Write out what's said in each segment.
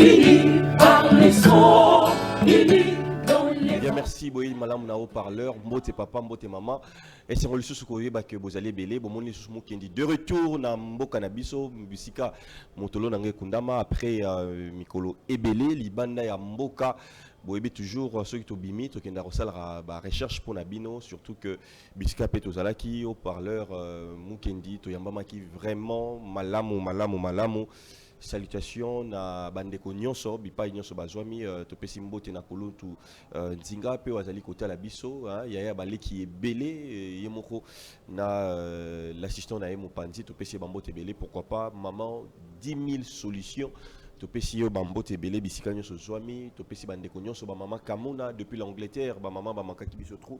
Unis par les sons, unis dans les Bien, merci boye malamu na haut-parleur. Mbote papa, mbote mama. Esengo lisusu koyeba ke bozali ebele. Bomoni lisusu Mokendi de retour na mboka na biso, bisika motolo na ngai ekundama après mikolo ebele libanda ya mboka. Boyebi toujours, soki tobimi, tokenda kosalaka barecherche mpo na bino, surtout que bisika mpe tozalaki, haut-parleur, Mokendi toyambamaki vraiment malamu, malamu, malamu. Salutation na bandeko nyonso, bipai nyonso bazwami. Topesi mbote na kolontu Nzinga mpe oyo azali kotala biso, hein, yaya baleki ebele, ye moko na l'assistant na ye mopanzi. Topesi ye bambote ebele. Pourquoi pas maman 10 000 solutions? Topesi yo bambote ebele bisika nyonso zwami. Topesi bandeko nyonso, bamama Kamuna depuis l'Angleterre, bamama bamakaki biso trop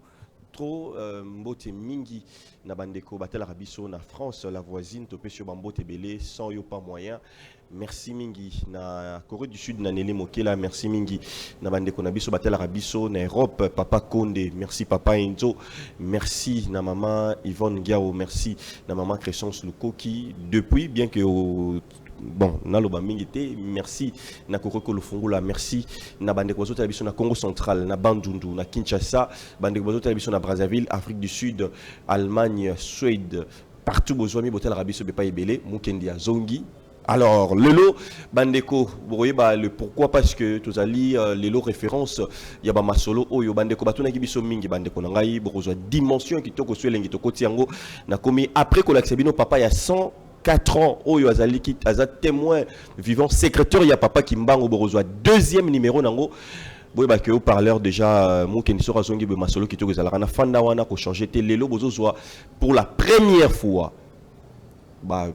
trop. Mbote mingi na bandeko batelaka biso na France, la voisine. Topesi yo bambote ebele, sans yo pas moyen. Merci mingi na Corée du Sud, na Nele Mokela. Merci mingi na bandeko na biso batelaka biso na Europe, papa Konde, merci papa Enzo, merci na mama Yvonne Giao, merci na mama Crescence Lukoki depuis, bien que bon, naloba mingi te. Merci na Kokoko Lufungula, merci na bandeko bazotala biso na Congo Central, na Bandundu, na Kinshasa, bandeko bazotala biso na Brazzaville, Afrique du Sud, Allemagne, Suède, partout bozwami, botalaka biso bepa ebele. Mokendi ya zongi. Alors lelo, bandeko, boyeba le pourquoi, parce que tozali lelo référence ya ba masolo oyo bandeko batunaki biso mingi. Bandeko na ngai, bokozwa dimension kitoko so elengi tokoti yango. Nakomi après kolakisa bino papa ya 104 ans oyo azaliki, aza témoin vivant, secrétaire ya papa Kimbangu. Bokozwa deuxième numéro nango. Boyebaki haut-parleur déjà, Mokendi soki azongi boye, masolo kitoko ezalaka na fanda wana kochange te. Lelo bozozwa pour la première fois ba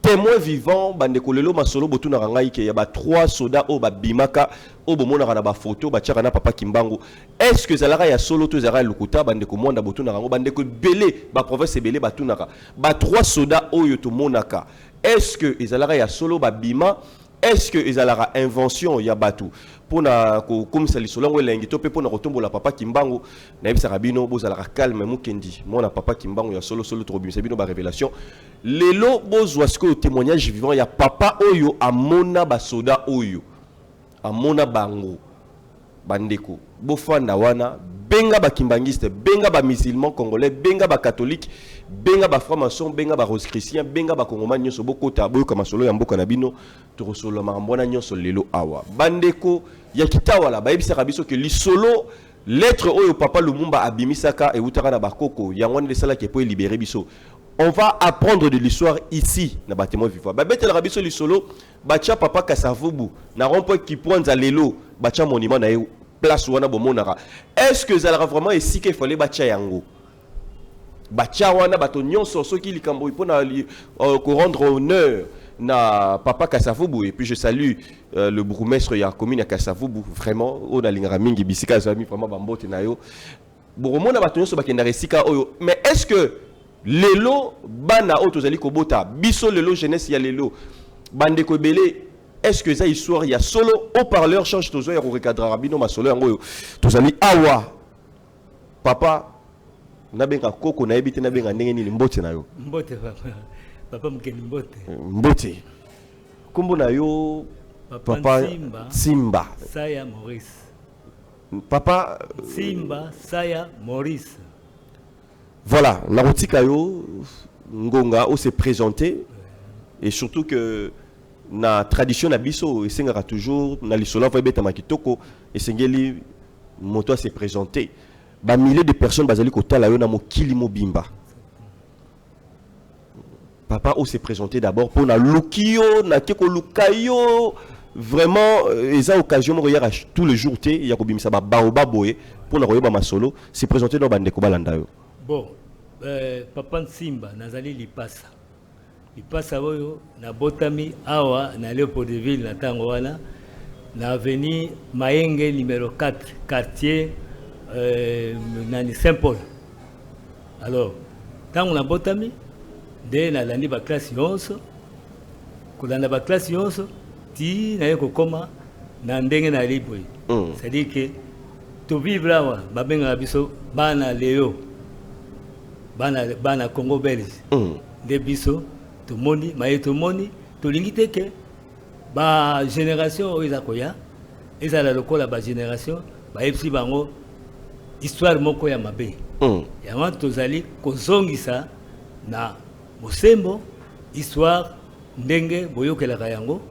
témoin vivant. Bandeko, lelo masolo botunaka ngai ke ya ba trois soda oyo babimaka, oyo bomonaka na bafoto batiaka na papa Kimbangu, est ce que ezalaka ya solo to ezalaka ya lokuta? Bandeko mwanda botunaka yango, bandeko ebele, baprovince ebele batunaka ba trois soda oyo tomonaka, est ce que ezalaka ya solo babima? Est ce que ezalaka invention ya bato mpona kokomisa lisolo yango elengi to mpe mpona kotombola papa Kimbangu? Nayebisaka bino, bozalaka calme. Mokendi mwana papa Kimbangu ya solosolo, tokobimisa bino barévélation lelo. Bozwa sikoyo témoignage vivant ya papa oyo amona basoda oyo, amona bango. Bandeko, bofanda wana, benga bakimbangiste, benga bamusulman congolais, benga bacatholique, benga bafranc-maçon, benga barosicrucien, benga bakongomani nyonso, bokota boyoka masolo ya mboka na bino. Tokosolola makambo wana nyonso lelo awa. Bandeko ya Kitawala bayebisaka biso ke lisolo, lettre oyo papa Lumumba abimisaka eutaka na bakoko yango wana esalaki po elibere biso. On va apprendre de l'histoire ici na batémoin vivant. Babetelaka biso lisolo, batia papa Kasavubu na rond-point Kipwanza. Lelo batia monument na ye place wana bomonaka. Est ce que ezalaka vraiment esika efale batia yango? Batia wana bato nyonso soki likambo mpona korendre honneur na papa Kasavubu. Et puis je salue le bourgmestre ya commune ya Kasavubu, vraiment oyo nalingaka mingi, bisika azwami, vraiment bambote na yo. Bokomona bato nyonso bakendaka esika oyo. Mais est ce que lelo bana oyo tozali kobota biso lelo, jeunesse ya lelo, bandeko ebele, est ce que eza histoire ya solo? Haut-parleur change, tozwa ya korecadraka bino masolo yango oyo tozali awa. Papa, nabenga koko, nayebi te nabenga ndenge nini. Mbote na yo. Mbote papa, papa Mokeli, mbote. Mbote. Nkombo na yo? Papa, papa Nsimba. Nsimba. Saya Maurice. Papa Nsimba Saya Maurice. Voilà, nakotika yo ngonga o se présenter, et surtout que na tradition na biso esengaka toujours na lisolo afa ebetama kitoko, esengeli moto ase présenter. Bamilliers de personnes bazali kotala yo na mokili mobimba. Papa, o se présenter d'abord mpo naluki yo, nake koluka yo vraiment. Eza occasion moko eyaka tous les jours te ya kobimisa babaoba boye mpona koyeba masolo. Se présenter na bandeko balanda yo. Bon, papa Nsimba, nazali lipasa, lipasa oyo nabotami awa na Léopoldville, na ntango wana na avenue Mayenge numéro 4, quartier nani, Saint Paul. Alors ntango nabotami nde nalandi baklase nyonso, kolanda baklase nyonso ti naye kokóma na ndenge nali boye. C'est-à-dire que tovivre awa, babengaka biso bana leo, bana, bana Congo belge. Nde biso tomoni maye, tomoni, tolingi te ke Ba génération oyo eza koya ezala lokola ba génération bayebisi bango histoire moko ya mabe. Yango tozali kozongisa na bosembo histoire ndenge boyokelaka yango.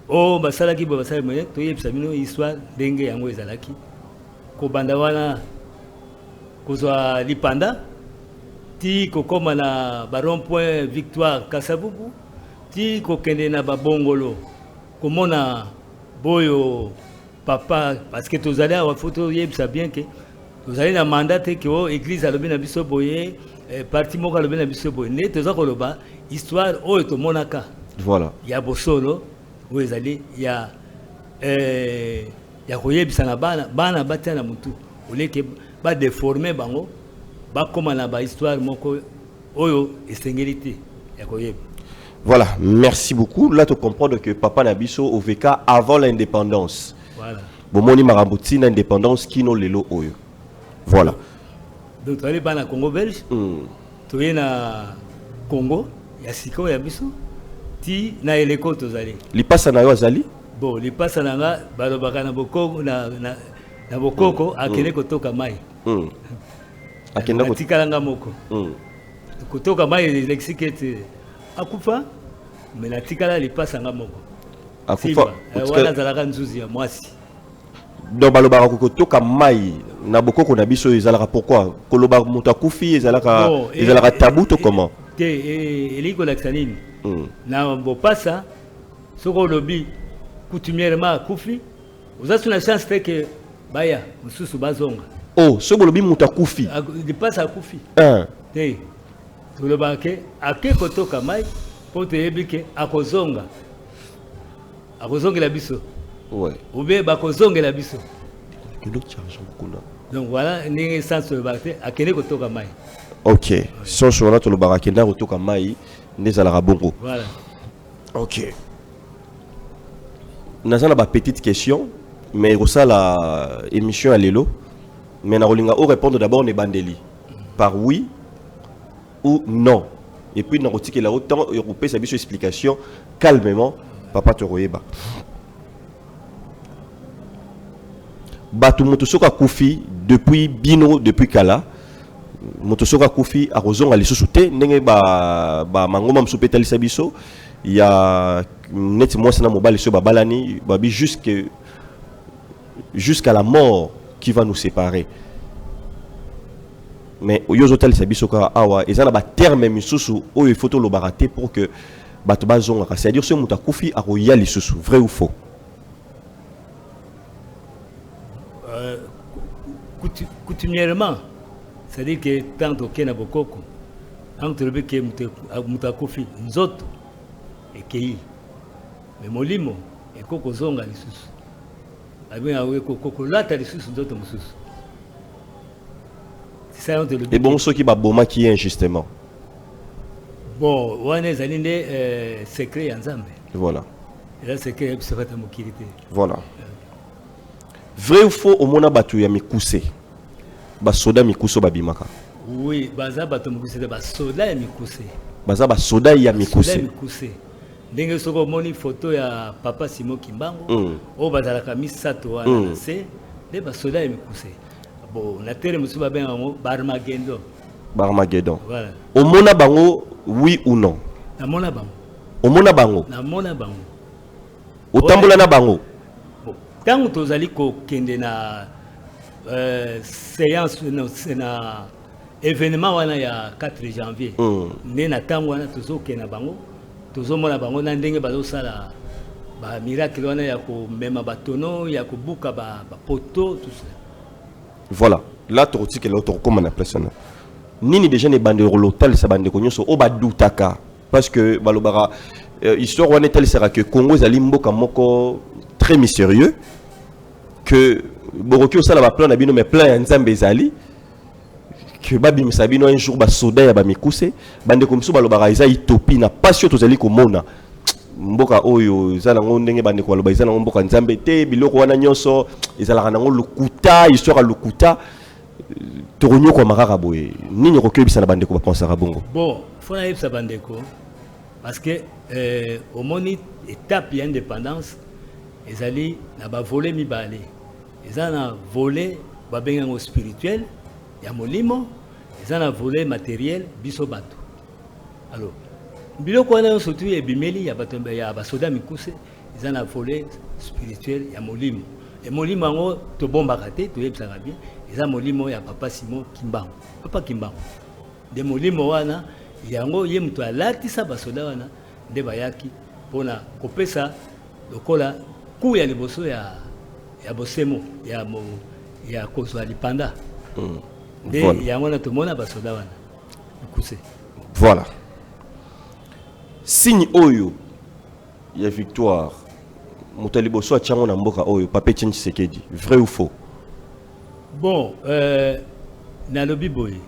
Oyo basalaki boye, basalaki boye, toyebisa bino histoire ndenge yango ezalaki. Kobanda wana kozwa lipanda ti kokóma na ba rond point Victoire Kasavubu, ti kokende na babongolo komona boyo papa, parce que tozali awa, faut toyebisa bien ke tozali na mandat te ke o église alobi na biso boye, parti moko alobi na biso boye. Nde toza koloba histoire oyo tomonaka ya bosolo, oyo ezali ya koyebisa na bana, bana batia na motu, oleke badéformer bango, bakóma na bahistoire moko oyo esengeli te ya koyeba. Voilà, merci beaucoup. Là, tu comprends que papa na biso OVK avant l'indépendance. Voilà. Bomoni makambo tina indépendance kino lelo oyo. Voilà. Donc toyali bana Congo belge, toye na Congo ya sikoyo ya biso ti na eleko tozali. Lipasa na yo azali? Bon, lipasa na nga, balobaka na bokoko, na bokoko akende kotoka mai. Akenda ko Atikala nga moko. Kotoka mai elekisi ete akufa, me natikala lipasa nga moko. Akufa. Simba. Wana azalaka nzuzi ya mwasi. Donc balobaka kotoka mai na bokoko na biso ezalaka pourquoi? Koloba moto akufi ezalaka Bon, ezalaka tabou to comment? Te, elingi kolakisa nini? Na bopasa, soki olobi coutumièrement akufi, oza so na chance te ke baya mosusu bazonga. Oh, soki bolobi moto akufi. Lipasa akufi Hein. te, tolobaka ke ake kotoka mai mpo toyebi ke akozonga, akozongela biso ou bien bakozongela biso. Kendo charge kuna. Donc voilà ndenge sens tolobaka te akende kotoka mai. Ok. Sens wana tolobaka akenda kotoka mai nde ezalaka bongo. Voilà. Ok. Naza na ba petite question, mais ekosala émission ya lelo, mais nakolinga o répondre d'abord na ebandeli par oui ou non, et puis nakotikela autant ekopesa biso explication calmement. Papa, toroyeba bato, moto soki akufi, depuis bino, depuis kala, moto soki akufi akozonga lisusu te, ndenge bamangomba mosusu mpe etalisa biso ya neti mwasi na mobali soki babalani, babi jusqu'à la mort qui va nous séparer. Mais oyo ozotalisa biso kaka awa eza na baterme misusu oyo il faut tolobaka te pour que bato bazongaka, c'est-à-dire soki moto akufi akoya lisusu, vrai ou faux? Coutumièrement, c'est-à-dire que tant tokei na bokoko, ntango tolobi ke moto akufi, nzoto ekei, me molimo ekoki kozonga lisusu, babengaka ekoki kolata lisusu nzoto mosusu. C'est ça yango tolobi. Ebongo soki babomaki ye injustement? Bon, wana ezali nde secret ya Nzambe. Eza secret ya biso kata mokili te. Voilà. Vrai ou faux, omona bato ya mikuse, basoda mikuse oyo babimaka? Oui, baza bato mikuse te, basoda ya mikuse. Baza basoda ya Soda ya mikuse. Mikuse, ndenge soki omoni foto ya papa Simon Kimbangu, oyo bazalaka misato wana na se, nde basoda ya mikuse. Bon, na tere mosusu babengaka yango Barmagedon. Barmagedon. Voilà. Omona bango, oui ou non? Namona bango. Omona bango? Namona bango. Otambola na bango? Bon, ntango tozali kokende na séance, no, na événement wana ya 4 janvier, nde na ntango wana tozokende na bango, tozomona bango na ndenge bazosala bamiracle wana ya komema batono, ya kobuka bapoto, tout ça. Voilà, là tokotikela oyo, tokokóma na place wana. Nini déjà na ebandeli otalisa bandeko nyonso oyo badutaka? Parce que balobaka histoire wana etalisaka ke Congo ezali mboka moko très mystérieux, que bokoki osala baplan na bino, mais plan ya Nzambe ezali ke babimisa bino un jour basoda ya bamikuse. Bandeko mosusu balobaka eza utopie na pasi oyo tozali komona mboka oyo eza nango, ndenge bandeko baloba eza nango mboka Nzambe te, biloko wana nyonso ezalaka nango lokuta, histoire ya lokuta, tokonyokwama kaka boye. Nini okoki oyebisa na bandeko bapensaka bongo? Bon, fo nayebisa bandeko. Parce que omoni, étape ya indépendance ezali na bavolet mibale. Eza na volet babengi yango spirituel, ya molimo, eza na volet matériel, biso bato. Alors biloko wana nyonso tu ebimeli ya bato ya basoda mikuse eza na volet spirituel, ya molimo. E molimo yango tobombaka te, toyebisaka bien, eza molimo ya papa Simon Kimbangu. Papa Kimbangu nde molimo wana. Yango ye moto alatisa basoda wana, nde bayaki mpona kopesa lokola ku ya liboso ya bosemo ya kozwa lipanda. Nde yango wana tomona basoda wana mikuse. Voilà, signe oyo ya victoire, moto ya liboso atiango na mboka oyo, papa Etienne Tshisekedi, vrai ou faux? Bon, nalobi boye,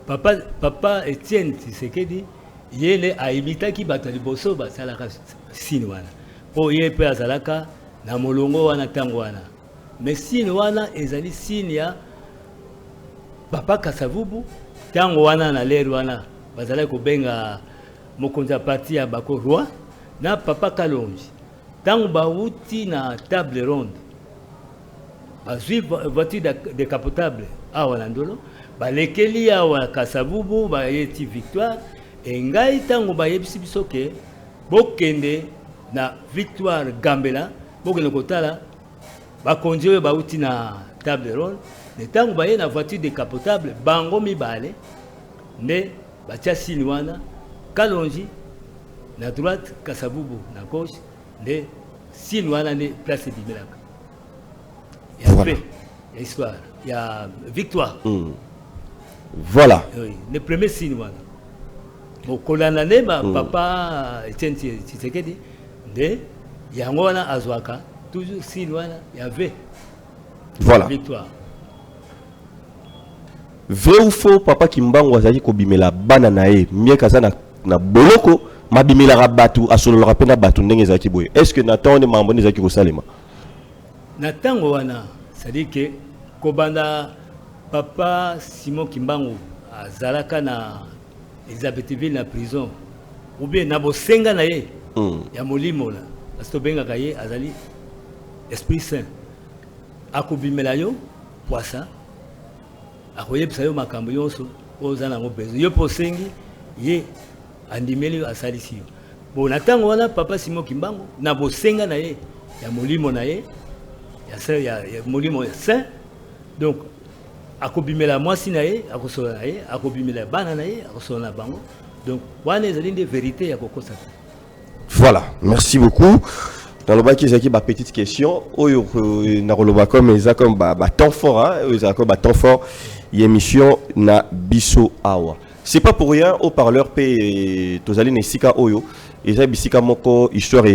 papa Etienne Tshisekedi, ye nde aimitaki bato ya liboso basalaka signe wana, mpo ye mpe azalaka na molongo wana ntango wana. Mais signe wana ezali signe ya papa Kasavubu. Ntango wana, na lere wana, bazalaki kobenga mokonzi ya parti ya bako roi na papa Kalonji. Ntango bawuti na table ronde, bazwi voiture décapotable awa na Ndolo, balekeli awa Kasavubu, bayeti Victoire. E ngai, ntango bayebisi biso ke bokende na Victoire Gambela, bokende kotala bakonzi oyo bauti na table ronde, ntango baye na voiture décapotable, bango mibale nde batia signe wana, Kalonji na droite, Kasavubu na gauche. Nde signe wana nde place ebimelaka ya paix, ya histoire ya victoire. Voilà. Oui, le premier signe wana. Bon, kolanda nde ba papa Etienne Tshisekedi, nde yango wana azwaka toujours signe wana ya V. Victoire. Vrai ou faux, papa Kimbangu azalaki kobimela bana na ye mieke aza na boloko, mabimelaka bato, asololaka mpe na bato ndenge ezalaki boye? Est ce que na ntango nde makambo nde ezalaki kosalema? Na ntango wana, c'est-à-dire ke kobanda papa Simon Kimbangu azalaka na Elisabethville na prison, ou bien na bosenga na ye ya molimo na, parce tobengaka ye azali esprit saint, akobimela yo poisa, akoyebisa yo makambo nyonso oyo oza nango besoin. Yo mpe osengi ye, andimeli yo, asalisi yo. Bon, na ntango wana, papa Simon Kimbangu na bosenga na ye ya molimo na ye ya molimo ya saint, donc akobimela mwasi na ye, akosolola na ye, akobimela bana na ye, akosolola na bango. Donc wana ezali nde vérité ya kokosa te. Voilà, merci beaucoup. Nalobaki ezalaki bapetite question oyo nakoloba comme eza comme batemps fort, hein, oyo ezalaka comme batemps fort ya émission na biso awa. C'est pas pour rien, haut-parleur mpe tozali na esika oyo eza bisika moko histoire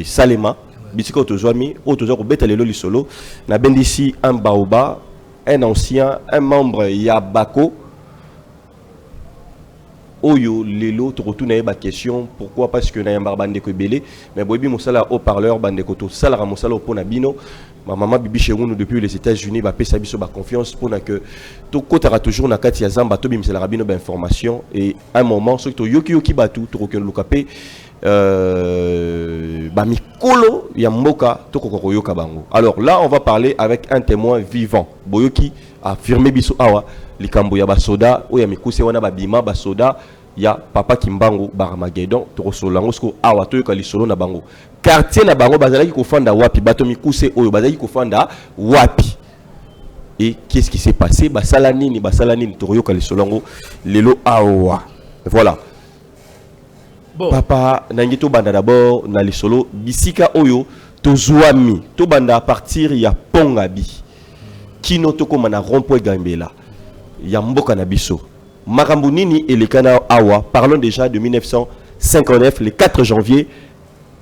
esalema, bisika oyo tozwami, oyo toza kobeta lelo lisolo. Nabendisi un baoba, un ancien, un membre ya Bako oyo lelo tokotuna ye baquestion. Pourquoi? Parce que nayambaka bandeko ebele, mais boyebi mosala ya haut-parleur, bandeko, tosalaka mosala oyo mpo na bino. Bamama Bibi Sherunu depuis les États-Unis bapesa biso baconfiance mpona ke tokɔtaka toujours na kati ya zamba, tobimiselaka bino bainformation. Et un moment, soki toyokiyoki bato, tokokende luka mpe bamikolo ya mboka, tokoka koyoka bango. Alors là, on va parler avec un témoin vivant. Boyoki affirme biso awa likambo ya basoda oyo ya mikuse wana, babima basoda ya papa Kimbangu Barmagedon. Tokosolola yango siko awa, toyoka lisolo na bango, quartier na bango, bazalaki kofanda wapi, bato mikuse oyo bazalaki kofanda wapi, et qu'est-ce qui s'est passé, basala nini, basala nini. Tokoyoka lisolo yango lelo awa. Voilà. Bon. Papa nangi, tobanda d'abord na lisolo bisika oyo tozwami. Tobanda à partir ya Pongabi kino tokóma na rond-point Gambela ya mboka na biso. Makambo nini elekana awa? Parlons déjà de 1959, le 4 janvier.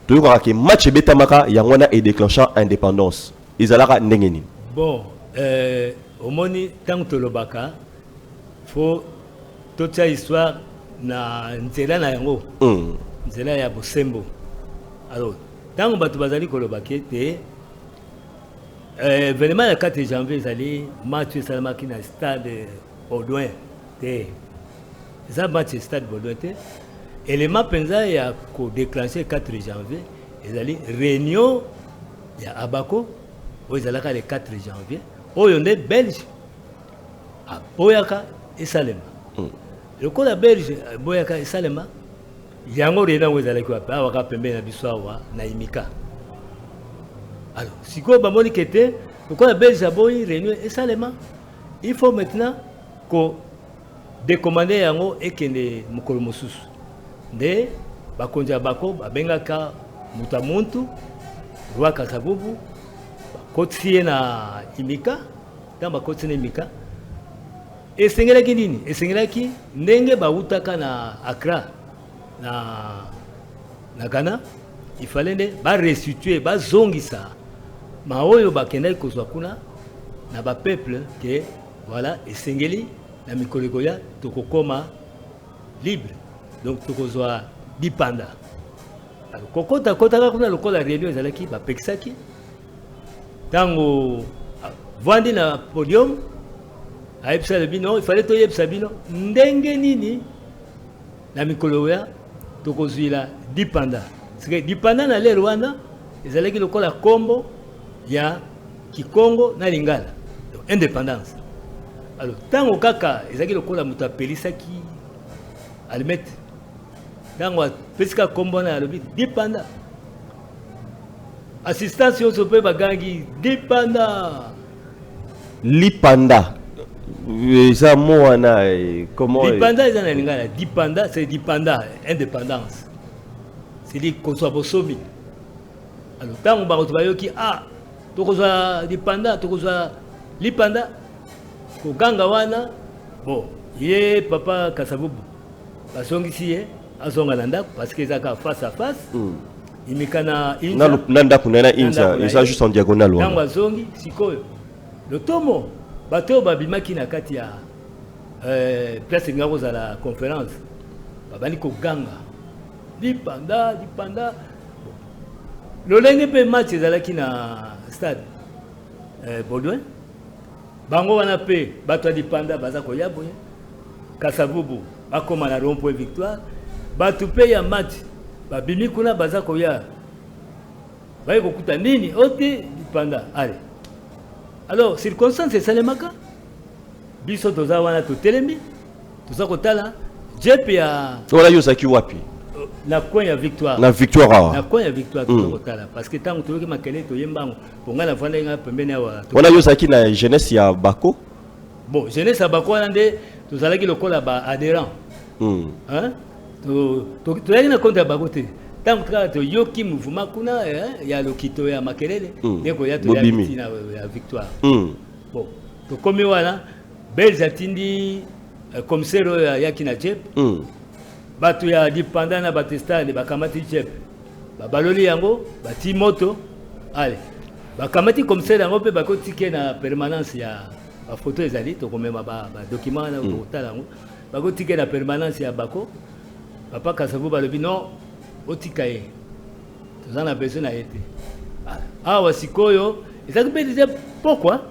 Toyokaka ke match ebetamaka, yango wana edéclencha indépendance. Ezalaka ndenge nini? Bon, omoni, ntango tolobaka, fo totia histoire na nzela na yango, nzela ya bosembo. Alors ntango bato bazali koloba ke te événement ya 4 janvier ezali match esalamaki na stade Baudouin te, eza match ya stade Baudouin te. Élément mpenza ya kodéclenche 4 janvier ezali réunion ya Abako oyo ezalaka le 4 janvier, oyo nde Belge aboyaka esalema. Lokola Belge aboyaka esalema yango, réunion yango ezalaki wapi? Awa kaka pembeni na biso awa na Imika. Alors sikoyo bamoni ke te, lokola Belge aboyi réunion esalema, il faut maintenant ko décommander yango, ekende mokolo mosusu. Nde bakonzi ya Bako babengaka moto ya muntu, roi Kasavubu, bakotisi ye na Imika. Ntango bakotisi na Imika, esengelaki nini? Esengelaki ndenge bawutaka na Accra na Ghana, il fallait nde barestitue, bazongisa maoyo bakendaki kozwa kuna na bapeuple, ke voilà, esengeli na mikolo ekoya tokokoma libre, donc tokozwa dipanda. Alors, kokota kotaka kuna, lokola réunion ezalaki, bapekisaki. Ntango vandi na podium, ayebisa bino, il fallait toyebisa bino ndenge nini na mikolo ya tokozwila dipanda. Sike dipanda na lere wana ezalaki lokola kombo ya Kikongo na Lingala, donc indépendance. Alors ntango kaka ezalaki lokola moto apelisaki allumette, ntango apesika kombo wana, alobi dipanda, assistance nyonso mpe bagangi dipanda. Lipanda eza mo wana comment? Lipanda eza na Lingala. Dipanda, c'est dipanda, indépendance, c'est-à-dire kozwa bosomi. Alors ntango bato bayoki: ah, tokozwa lipanda, tokozwa lipanda, koganga wana. Bon, ye papa Kasavubu bazongisi ye, azonga na ndako, parce que eza kaka face à face. Imika na Inza. Na ndako na ye na Inza, eza juste en diagonale. Ntango azongi sikoyo, lotomo bato oyo babimaki na kati ya place elinga kozala conférence, babandi koganga lipanda, lipanda. Lolenge mpe match ezalaki na stade Baudouin, bango wana mpe bato ya lipanda baza koya boye. Kasavubu bakóma na rond point Victoire, bato mpe ya match babimi kuna, baza koya, baye kokuta nini o te, lipanda. Ale, alors circonstance esalemaka, biso toza wana, totelemi, toza kotala jeep ya Wana yo ozalaki wapi? Na coin ya Victoire. Na Victoire awa. Na coin ya Victoire, toza kotala, parce que ntango toyoki makele, toyembango po ngai navandaki nga pembeni awa. Wana yo ozalaki na jeunesse ya Bako? Bon, jeunesse ya Bako wana nde tozalaki lokola baadhérent. Tozalaki na compte ya Bako te. Ntango kaka toyoki mouvement kuna ya lokito ya makelele, nde koya, toyaki ntina ya Victoire. Bon, tokomi wana, Belge atindi commissaire oyo ayaki na jeep. Bato ya lipanda na bato stade bakamati jeep, babaloli yango, bati moto. Ale, bakamati commissaire yango mpe bakotike na permanence ya bafoto ezali, tokomema badocument wana, tokotala yango. Bakotike na permanence ya Bako. Papa Kasavu balobi: non, otika ye, toza na besoin na ye te awa. Sikoyo ezalaki mpe déjà pokwa,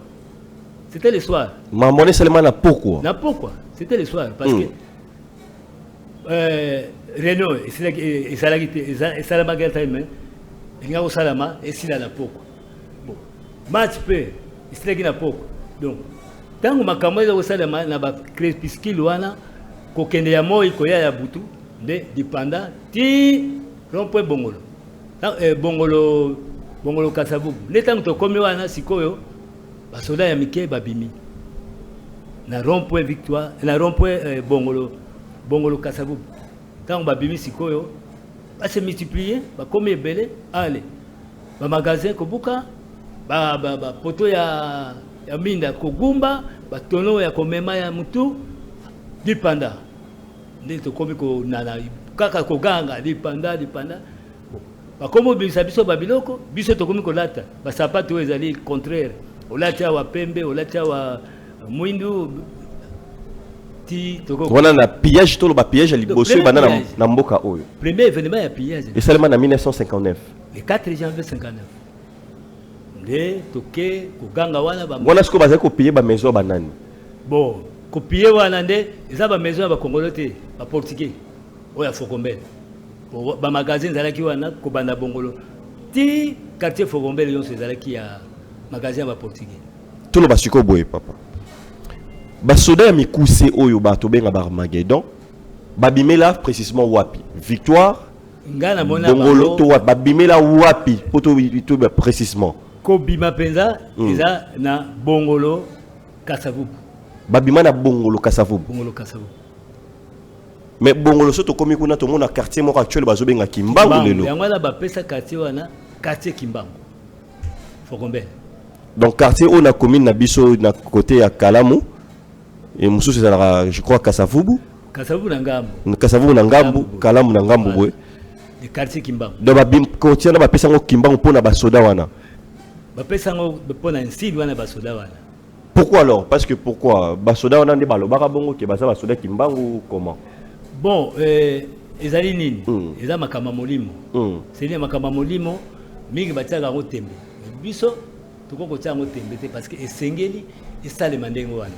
c'était le soir. Mambo wana esalema na pokwa? Na pokwa, c'était le soir, parce que réunion esalaki te, esalamaki ata me elinga kosalama esila na pokwa. Bon, match mpe esilaki na pokwa. Donc ntango makambo eza kosalema na bacrépuscule wana, kokende ya moi, koya ya butu, nde lipanda ti rond-point Bongolo, Bongolo, Bongolo Kasavubu. Nde ntango tokomi wana sikoyo, basoda ya mike babimi na rond point Victoire, na rond point Bongolo, Bongolo Kasavubu. Ntango babimi sikoyo, base multiplier, bakomi ebele. Ale, bamagasin kobuka, bapoto ya minda kogumba, batono ya komema ya mutu. Lipanda nde tokomi konana kaka koganga lipanda, lipanda. Bakomi obimisa biso babiloko, biso tokomi kolata basapato oyo ezali contraire, olati awa pembe, olati awa mwindu, ti Wana na pillage, toloba pillage ya liboso ebanda na mboka oyo. Premier événement ya pillage. Esalema na 1959. Le 4 janvier 59 nde toke koganga wana. Wana sikoyo bazali kopiller bamaison ya banani? Bon, kopiller wana nde eza bamaison ya bakongolo te, baportugais. Oyo ya Fokombele. Ba magasin ezalaki wana kobanda Bongolo ti quartier Fokombele nyonso ezalaki ya magasin ya ba portugais. Toloba sikoyo boye, papa, basoda ya mikuse oyo bato benga ba Armageddon babimela précisément wapi? Victoire? Ngai namona Bongolo bango to wapi? Babimela wapi po to précisément? Kobima mpenza eza na Bongolo, Kasavubu. Babima na Bongolo, Kasavubu? Bongolo, Kasavubu. Mais Bongolo, so tokomi kuna, tomona quartier moko actuel bazobenga Kimbangu lelo. Yango wana bapesa quartier wana quartier Kimbangu, Fokombele. Donc quartier oyo na commune na biso, na côté ya Kalamu, e mosusu ezalaka, je crois, Kasavubu. Kasavubu na ngambo. Kasavubu na ngambu, Kalamu na ngambu boye. Le quartier Kimbangu. Donc babim quartier wana bapesa yango Kimbangu mpona basoda wana? Bapesa yango mpona insigne wana, basoda wana. Pourquoi alors? Parce que pourquoi basoda wana nde balobaka bongo ke baza basoda Kimbangu? Comment? Bon, ezali nini? Eza makambo ya molimo. Seli ya makambo ya molimo mingi batiaka yango tembe. Mais biso tokoki kotia yango tembe te, parce que esengeli esalema ndenge wana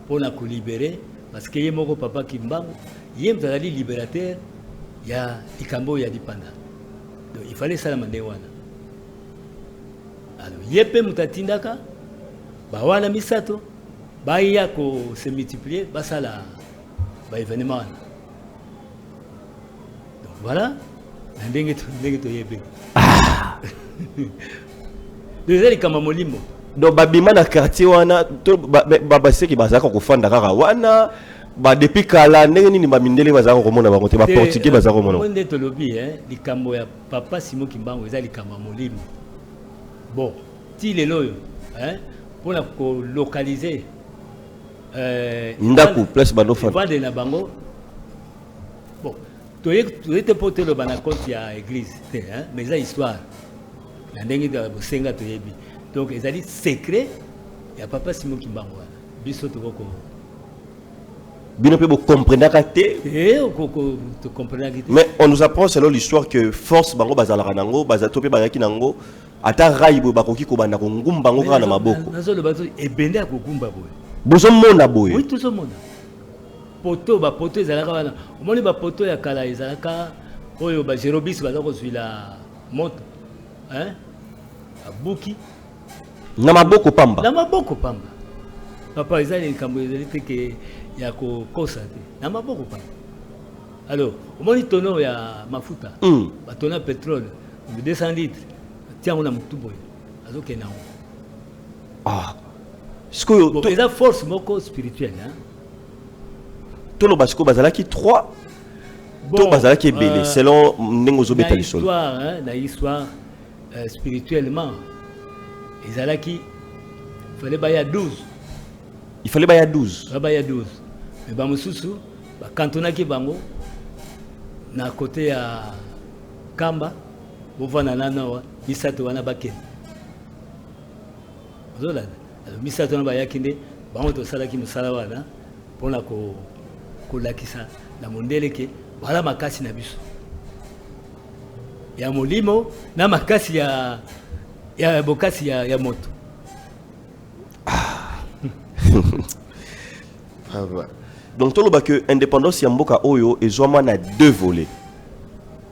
mpona kolibérer, parce que ye moko papa Kimbangu, ye moto azali libérateur ya likambo oyo ya lipanda. Donc il fallait esalema ndenge wana. Alors ye mpe moto atindaka bawana misato baya kose multiplier, basala baévénement wana. Donc voilà, na ndenge toyebi. Donc eza likambo ya molimo. Donc babima na quartier wana to baseki bazalaka kofanda kaka wana ba depuis kala? Ndenge nini bamindele bazalaka komona bango te, baportugais bazalaka komona? Ngo nde tolobi, hein, likambo ya papa Simon Kimbangu eza likambo ya molimo. Bon, ti lelo oyo, hein, mpona kolocaliser ndako place bandofanda. Evande na bango, bon, toye te mpo toloba na compte ya église te, hein, mais eza histoire na ndenge ya bosenga toyebi. Donc ezali secret ya papa Simon Kimbangu wana, biso tokoko Bino mpe bocomprenaka te? Tocomprenaki te. Mais on nous apprend selon l'histoire que force bango bazalaka nango, baza to mpe bazalaki nango, ata rail boye bakoki kobanda kongumba yango kaka na maboko. Nazoloba to ebende ya kogumba boye. Bozomona boye? Oui, tozomona poto, bapoto ezalaka wana. Omoni bapoto ya kala ezalaka oyo bajerobis baza kozwila moto, hein? Abuki. Na maboko pamba? Na maboko pamba, papa. Eza likambo ezali te ke ya kokosa te, na maboko pamba. Alors omoni tonneau ya mafuta, batonneau ya pétrole 200 litres, atia yango na motu boye, azokende yango. Ah, sikoyo Bon, eza force moko spirituelle, hein? Toloba sikoyo, bazalaki 3 to bazalaki ebele selon ndenge ozobeta na lisolo? Histoire, hein, na histoire, spirituellement ezalaki fallait baya 12. Il fallait baya 12? Baya 12, mais bamosusu bakantonaki bango na côté ya Kamba, bovanda nano awa. Misato wana bakende, ozolanda. Alors misato wana bayaki nde bango tosalaki mosala wana mpona kolakisa na mondele ke wala makasi na biso ya molimo na makasi ya bokasi ya moto. Ah, ouais. Donc toloba ke indépendance ya mboka oyo ezwama na deux volets?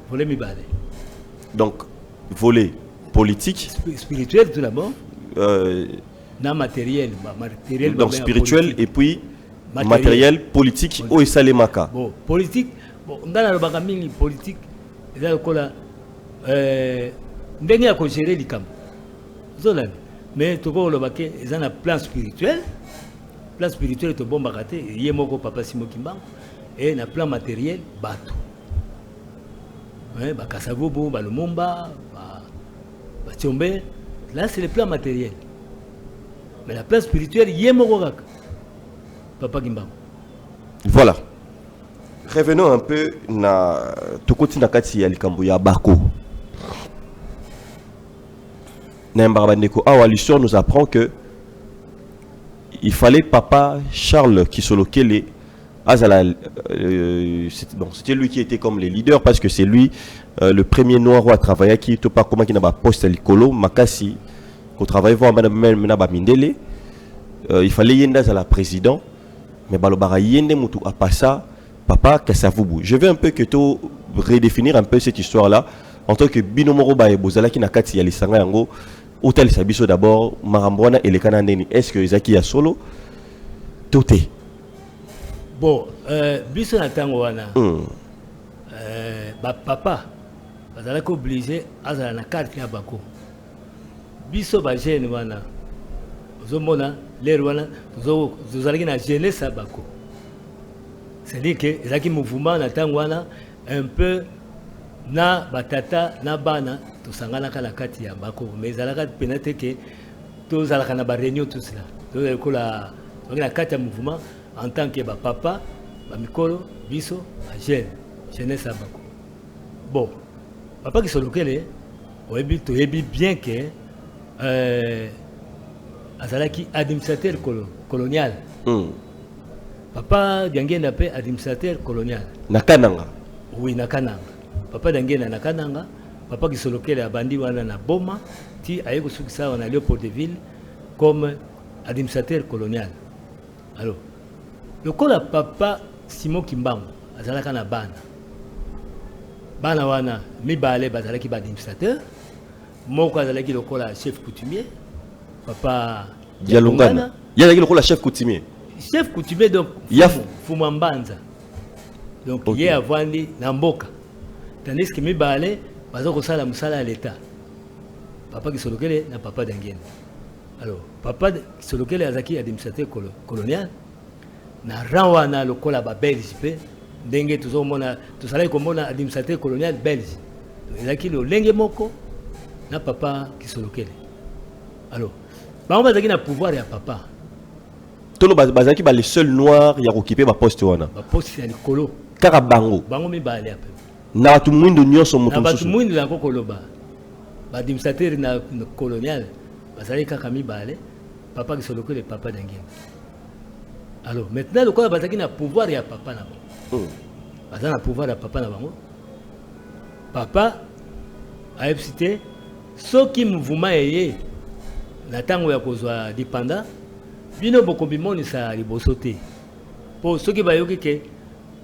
Volet mibale. Donc volet politique. Spirituel tout d'abord, na matériel, matériel. Donc babenga spirituel politique. Et puis Matériel. Matériel politique oyo esalemaka. Bon, politique, bon, ngai nalobaka mingi politique eza lokola ndenge ya kogérer likambo, ozolanda. Mais tokoki koloba ke eza na plan spirituel. Plan spirituel tobombaka te, ye moko papa Simon Kimbangu, e na plan matériel bato, bakasavubu, balumumba, batiombe. Là c'est le plan matériel, mais la plan spirituel, ye moko kaka papa Kimbangu. Voilà, revenons un peu na tokoti na kati ya likambo ya bako na yambaka bandeko awa. L'histoire nous apprend que il fallait papa Charles Kisolokele azala, bon, c'était lui qui était comme le leader, parce que c'est lui le premier noir oyo atravaillaki to pa komaki na baposte ya likolo makasi kotravaille voir même na bamindele. Il fallait ye nde azala président, mais balobaka ye nde motu apasa. Papa Kasavubu. Je vais un peu que to redéfinir un peu cette histoire là en tant que bino moko ba bozalaki na kati ya lisanga yango. Otalisa biso d'abord makambo wana elekana ndeni. Est-ce que ezaki ya solo to te? Bon, biso na ntango wana, bapapa bazalaki obligé azala na carte ya bako. Biso bajeune wana, ozomona lere wana tozalaki na jeunesse ya bako, c'est-à-dire que ezalaki mouvement na ntango wana un peu na batata na bana tosanganaka na kati ya bako, mais ezalaka mpena te ke tozalaka na baréunion, tout cela. Tozala lokola tozalaki na kati ya mouvement en tant que bapapa, bamikolo, biso bajeune, jeunesse ya bako. Bon, papa Kisolokele, oyebi, toyebi bien ke azalaki administrateur colonial. Papa Diangenda mpe administrateur colonial. Na Kananga. Oui, na Kananga. Papa Diangenda na Kananga, papa Kisolokele abandi wana na Boma ti aye kosukisa awa na Léopoldville comme administrateur colonial. Alors, lokola papa Simon Kimbangu azalaka na bana, bana wana mibale bazalaki baadministrateur, moko azalaki lokola chef coutumier, papa Dialungana. Ye azalaki lokola chef coutumier. Chef coutumier, donc fumu mbanza, donc ye avandi na mboka, tandis que mibale baza kosala mosala ya l'État, papa Kisolokele na papa Diangienda. Alors, papa Kisolokele azalaki administrateur colonial na rang wana lokola babelge mpe ndenge tozomona, tozalaki komona administrateur colonial belge. Donc, ezalaki lolenge moko na papa Kisolokele. Alors, bango bazalaki na pouvoir ya papa. Tolo bazalaki ba les seuls noirs ya kokipe baposte wana. Baposte ya likolo. Kaka bango. Bango mibale ape. Na bato mwindo nyonso, moto na bato mosusu. Mwindu yango koloba baadministrateur na colonial bazalaki kaka mibale, papa Kisolokele, papa Diangienda. Alors maintenant, lokola bazalaki na pouvoir ya papa na bango, baza na pouvoir ya papa na bango, papa ayebisi te soki mouvement eye na ntango ya kozwa lipanda, bino bokomimonisa liboso te, mpo soki bayoki ke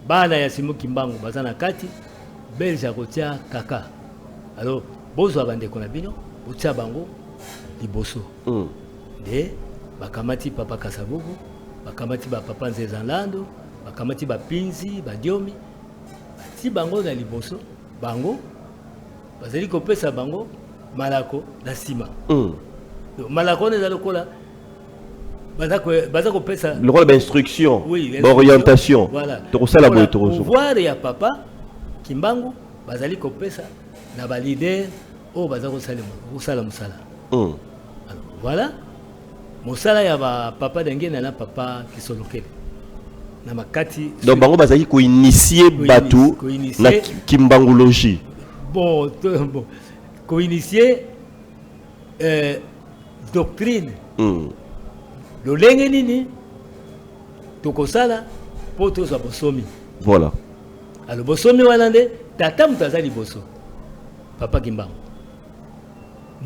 bana ya Simon Kimbangu baza na kati, belge akotia kaka. Alors bozwa bandeko na bino, botia bango liboso. Nde bakamati papa Kasavubu, bakamati bapapa Nzeza Nlandu, bakamati bapinzi badiomi, bati bango na liboso. Bango bazali kopesa bango malako na nsima. Donc, malako wana eza lokola baza kopesa lokola bainstruction, Oui, baorientation. Voilà. Tokosala boye, Lokola tokozwa pouvoir ya papa Kimbangu bazali kopesa na baleader oyo baza kosala mosala. Alors, voilà mosala ya bapapa Diangienda na papa Kisolokele na makati. Donc bango bazalaki koinitie bato koinitie. Na kimbangologie. Bon, koinitie doctrine, lolenge nini tokosala mpo tozwa bosomi. Alors, bosomi wana nde tata moto aza liboso, papa Kimbangu,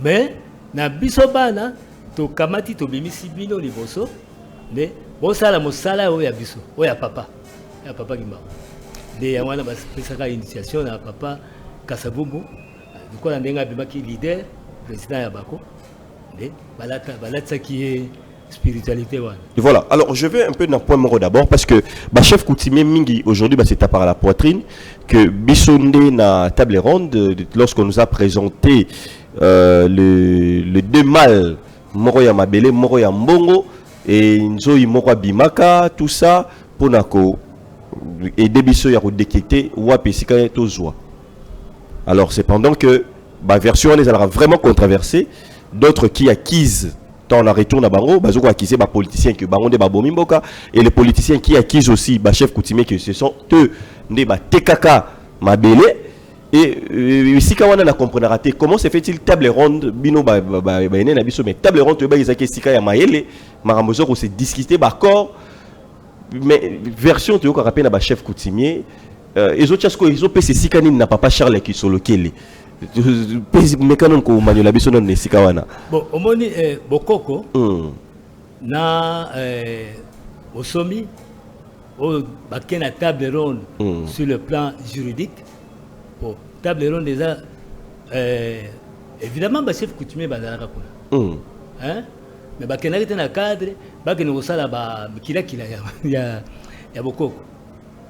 mais na biso bana tokamati, tobimisi bino liboso nde bosala mosala oyo ya biso, oyo ya papa Kimbangu. Nde yango wana bapesaka initiation na papa Kasavubu lokola ndenge abimaki leader, président ya bako, nde balatisaki ye spiritualité wana. Voilà. Alors, je vais un peu dans le point moko d'abord parce que bah, chef coutumier mingi aujourd'hui, bah, c'est par la poitrine que biso nde na table ronde, lorsqu'on nous a présenté le deux mâles, moko ya mabele, moko ya mbongo et nzoi moko abimaka, tout ça pour nako aider biso ya ko détecter wapi esika tozwa. Alors cependant que bah, version wana ezalaka vraiment controversée, d'autres qui accusent tant on retourne à bango, bazoko accuser ba politiciens que bango nde babomi mboka, et les politiciens qui accusent aussi ba chef coutumier que ce sont eux nde ba TKK mabele. Et esika wana na comprendra te comment se fait-il table ronde bino ba ba ba ba ene na biso, mais table ronde toyeba ezaki esika ya mayele, makambo ezoko se discuter baccord, mais version toyokaka mpe na bachef coutumier, ezotia sikoyo, ezopesa esika nini na papa Charles Kisolokele? Mpe meka nano komanyola biso nano na esika wana. Bon, omoni, bokoko na bosomi. Oyo bake na table ronde sur le plan juridique. Bon, table ronde eza évidemment bachef coutumier bazalaka kuna, hein? Mais bakendaki te na cadre bakende kosala bamikilakila ya bokoko.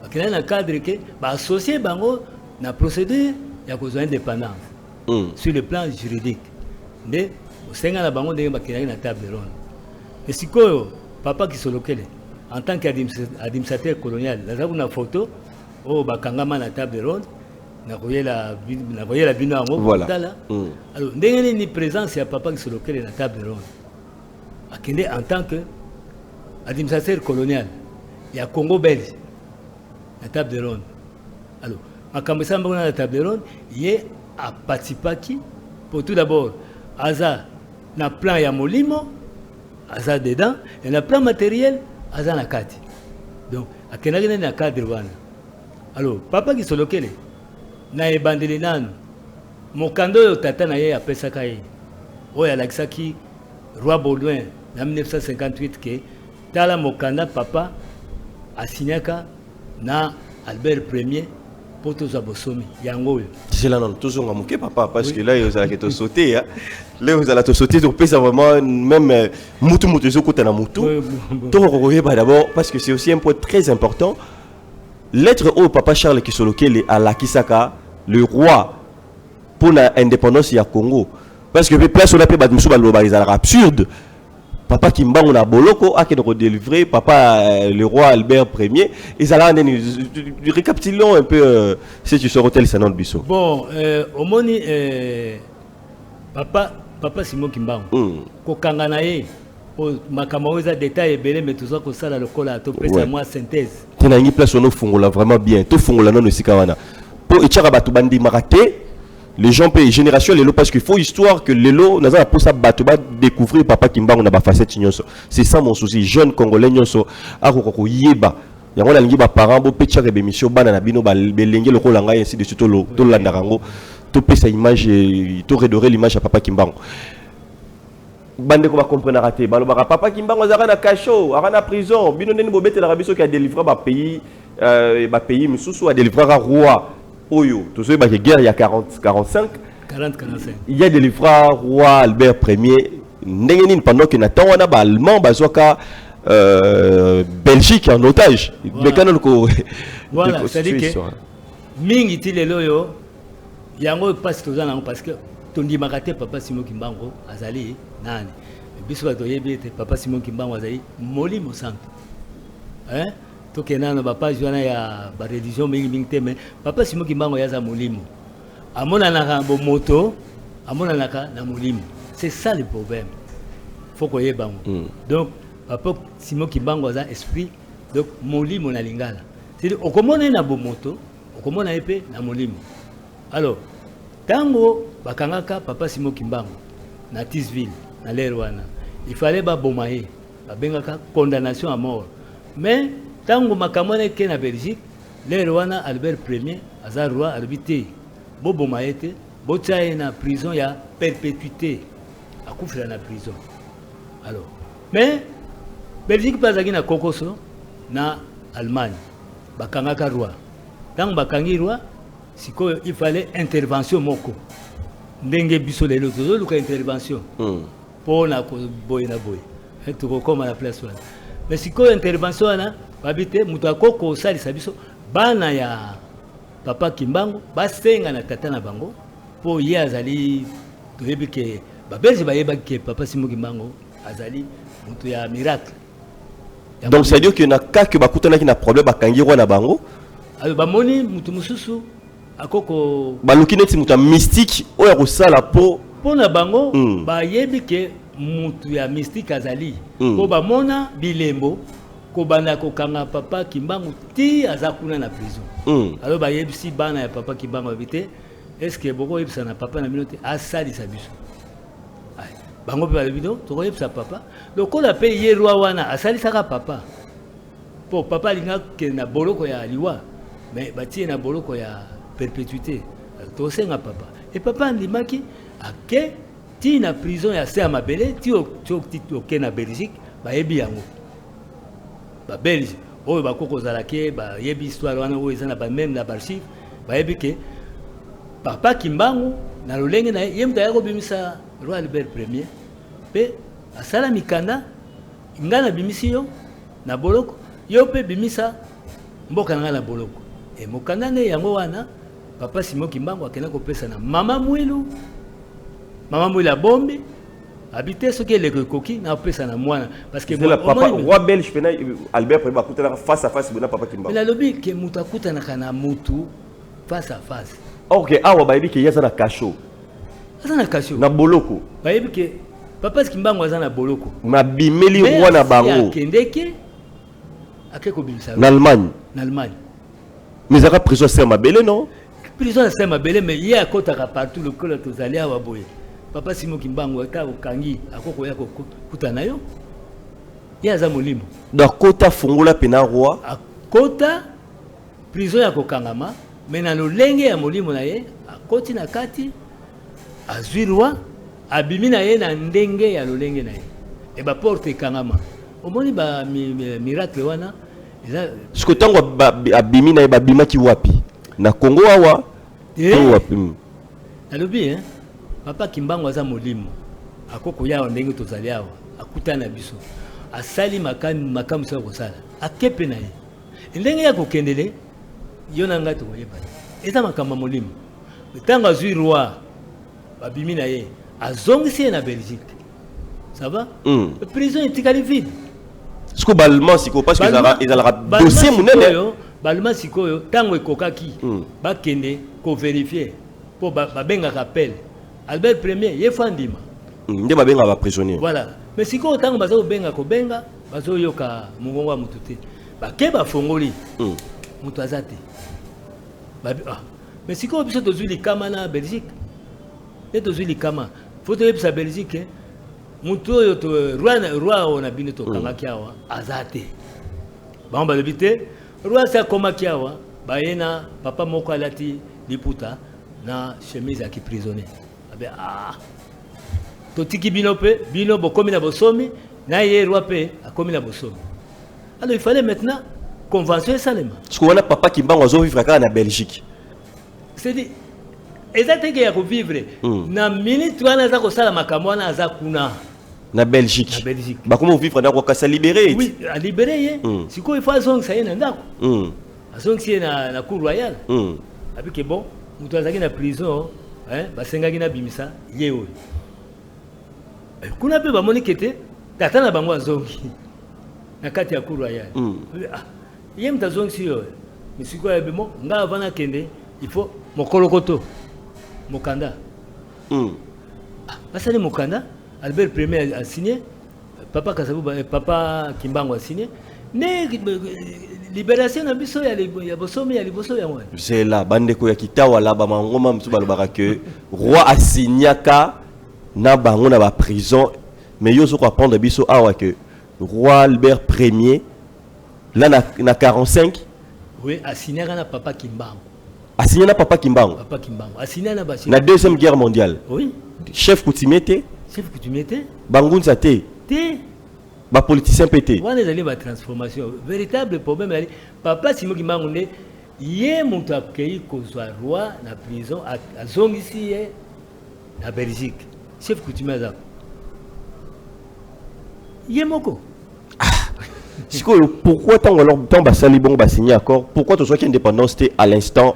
Bakendaki na cadre ke baassocie bango na procédure ya kozwa indépendance sur le plan juridique. Nde osenga na bango ndenge bakendaki na table ronde. Mais sikoyo papa Kisolokele en tant qu'administrateur colonial, naza kuna photo oyo bakangama na table ronde, nakoyela bino yango. Tala. Alors, ndenge nini présence ya papa Kisolokele na table ronde? Akende en tant que administrateur colonial ya Congo belge na table ronde. Alors, makambo esalama kuna na table ronde, ye aparticipaki. Pour tout d'abord, aza na plan ya molimo, aza dedans, et na plan matériel aza na kati. Donc akendaki nani na cadre wana. Alors, papa Kisolokele, na ebandeli nanu, mokanda oyo tata na ye apesaka ye, oyo alakisaki roi Baudouin na 1958, ke tala mokanda papa asignaka na Albert Premier mpo tozwa bosomi, yango oyo. Zela nano, tozonga moke, papa, parce que là ezalaki tosauter, hein. Là ozala tosauter, topesa vraiment même mutu mutu ezokota na mutu. Ouais, bon. Tokoka koyeba d'abord, parce que c'est aussi un point très important, lettre oyo papa Charles Kisolokele alakisaka le roi pour la indépendance ya Congo, parce que place wana mpe bato mosusu baloba ezalaka absurde, papa Kimbangu na boloko akende kodélivrer papa le roi Albert Premier. Ezalaka ndeni? Récapitulons un peu si tu sors hôtel sanon biso. Bon, omoni papa Simon Kimbangu, kokanga na ye po makambo oyo eza détail ebele, mais toza kosala lokola topesa mwa synthèse. Te, nalingi place wana ofungola vraiment bien. Tofungola nano esika wana mpo etiaka bato bandimaka te, les gens mpe génération lelo, parce qu'il faut histoire que lelo naza na mposa bato badécouvrir papa Kimbangu na bafacette nyonso. C'est ça mon souci, jeune congolais nyonso akoka koyeba yango. Nalingi baparent bope tiaka bémission bana na bino belenge lokola ngai, ainsi de suite. Tolandaka yango, topesa image, toredorer l'image ya papa Kimbangu. Bandeko bakomprenaka te, balobaka papa Kimbangu azalaka na cachot, aka na prison. Bino ndeni bobetelaka biso ki adélivra bapays, bapays mosusu, adélivraka roi oyo tozoyebaki guerre ya 40 45. 40 45. Ya délivra roi Albert Premier ndenge nini, pendant que na ntango wana baallemand bazwaka Belgique en otage? Mekana loko. Voilà, c'est-à-dire que mingi ti lelo oyo, yango mpasi toza nango, parce que tondimaka te papa Simon Kimbangu azali nani. Biso bato toyebi ete papa Simon Kimbangu azali molimo santo, hein? Tokende nano bapage wana ya bareligion mingimingi te, mais papa Simon Kimbangu ye aza molimo, amonanaka bomoto, amonanaka na molimo. C'est ça le problème, faut koyeba yango. Donc papa Simon Kimbangu aza esprit, donc molimo na lingala. C'est-à-dire okomona ye na bomoto, okomona ye mpe na molimo. Alors, ntango bakangaka papa Simon Kimbangu na Thysville, na lere wana il fallait baboma ye, babengaka condamnation à mort. Mais ntango makambo wana eke na Belgique, lere wana Albert Premier aza roi, alobi te, boboma ye te, botia ye na prison ya perpétuité, akufela na prison. Alors, mais Belgique mpe azalaki na kokoso na Allemagne, bakangaka roi. Ntango bakangi roi, sikoyo il fallait intervention moko, ndenge biso lelo tozoluka intervention mpo na boye na boye. Tokokóma na place wana. Mais sikoyo intervention wana, babi te, moto akoki kosalisa biso, bana ya papa Kimbangu basenga na tata na bango, mpo ye azali, toyebi ke babelge bayebaki ke papa Simon Kimbangu azali moto ya miracle. Donc c'est à dire que na cas que bakutanaki na problème, bakangi roi na bango. Alors bamoni moto mosusu akoko. Baluki neti moto ya mystique oyo akosala mpo mpo na bango bayebi ke motu ya mystique azali, mpo bamona bilembo kobanda kokanga papa Kimbangu ti aza kuna na prison. Alors bayebisi bana ya papa Kimbangu, babi te, est ce que bokoyebisa na papa na bino te asalisa biso? Bango mpe balobi no, tokoyebisa papa. Lokola mpe ye roi wana asalisaka papa, mpo papa alinga kokende na boloko ya liwa, mais batie na boloko ya perpétuité, tosenga papa e papa andimaki, ake ti na prison ya se ya mabele, ti oke na Belgique, bayebi yango babelge. Oyo bakoki kozala ke bayebi histoire wana, oyo eza na bameme na baarchive, bayebi ke papa Kimbangu na lolenge na ye, ye moto aya kobimisa roi Albert Premier, mpe asala mikanda: ngai nabimisi yo na boloko, yo mpe bimisa mboka na ngai na boloko. E mokanda nde yango wana papa Simon Kimbangu akenda kopesa na mama Mwilu. Mama Mwilu abombi, abi te, soki eleko ekoki, napesa na mwana, parce que Zela, papa roi belge pena Albert Premier bakutanaka face à face na papa Kimbangu? Nalobi ke moto akutanaka na mutu face à face. Ok, awa bayebi ke ye aza na cachot. Aza na cachot. Na boloko. Bayebi ke papa Kimbangu aza na boloko. Mabimeli roi na bango. Akendeki, ake kobimisa. Na Allemagne. Na Allemagne. Mais ezalaka prison ser mabele, non? Prison ya se mabele, mais ye akɔtaka partout. Lokola tozali awa boye, papa Simon Kimbangu, ata okangi, akokoya kokuta na yo, ye aza molimo. Donc kota fungola pena roi. Akota prison ya kokangama, mais na lolenge ya molimo na ye, akoti na kati, azwi roi, abimi na ye na ndenge ya lolenge na ye, e baporte ekangama. Omoni ba miracle wana eza. Siko ntango abimi na ye, babimaki wapi? Na Congo awa to wapi? Nalobi, hein, papa Kimbangu aza molimo, akokoya awa ndenge tozali awa, akutana na biso, asali makambo soki akosala, akepe na ye ndenge ya kokendele, yo na ngai tokoyeba ye. Eza makambo ya molimo. Ntango azwi roi, babimi na ye, azongisi ye na Belgique, ça va? Prison etikali vide. Siko baallemand sikoyo, parce que ezalaka dossier monene. Balema sikoyo, ntango ekokaki, bakende kovérifier, mpo babengaka appel Albert Premier, ye fa ndima. Nde babengaka baprisonnier. Voilà. Mais sikoyo, ntango baza kobenga, kobenga, bazoyoka mongongo ya motu te. Bake, bafongoli, moto aza te. Ah. Mais sikoyo biso tozwi likama na Belgique, nde tozwi likama, fo toyebisa Belgique motu oyo roi oyo na bino tokangaki awa aza te. Bango balobi te, roi asi akomaki awa. Baye na papa moko alati liputa na chemise ya kiprisonnier. Abe: ah, totiki bino mpe bino bokomi na bosomi na ye, roi mpe akomi na bosomi. Alors il fallait maintenant convention esalema. Siko wana papa Kimbangu azovivre kaka na Belgique? C'est-à-dire eza teke ya kovivre na minute wana, aza kosala makambo wana, aza kuna. Na Belgique. Na Belgique. Bakoma kovivre ndako, kasi alibéré. Oui, alibéré ye. Sikoyo il faut azongisa ye na ndako. Azongisi ye na cour royale. Abike bon, moto azalaki na prison, hein, basengaki nabimisa ye oyo. Kuna mpe bamoni kete tata na bango azongi na kati ya cour royale. Ah, ye moto azongisi yo. Sikoyo ayebi mo ngai, avant nakende, il faut mokolokoto mokanda. Ah, basali mokanda, Albert Premier a signé, papa Kasabu, papa Kimbangu a signé, nde libération na biso ya bosomi ya liboso yango wana. Zela, bandeko ya Kitawala, bamangoma mosusu balobaka ke roi asignaka na bango na baprison, mais yo ozoko apprendre biso awa ke roi Albert Premier là na 45. Oui, asignaka na papa Kimbangu. Asigné na papa Kimbangu. Papa Kimbangu asigné na Na Deuxième Guerre mondiale? Oui. Chef coutumier te? Chef coutumier te. Bangunza te? Te. Bapoliticien mpe te? Wana ezali batransformation. Véritable problème ezali papa Simon Kimbangu nde ye moto akei kozwa roi na prison, azongisi ye na Belgique. Chef coutumier aza ye moko. Sikoyo pourquoi ntango, alors ntango basali bongo, basigné accord, pourquoi tozwaki indépendance te à l'instant?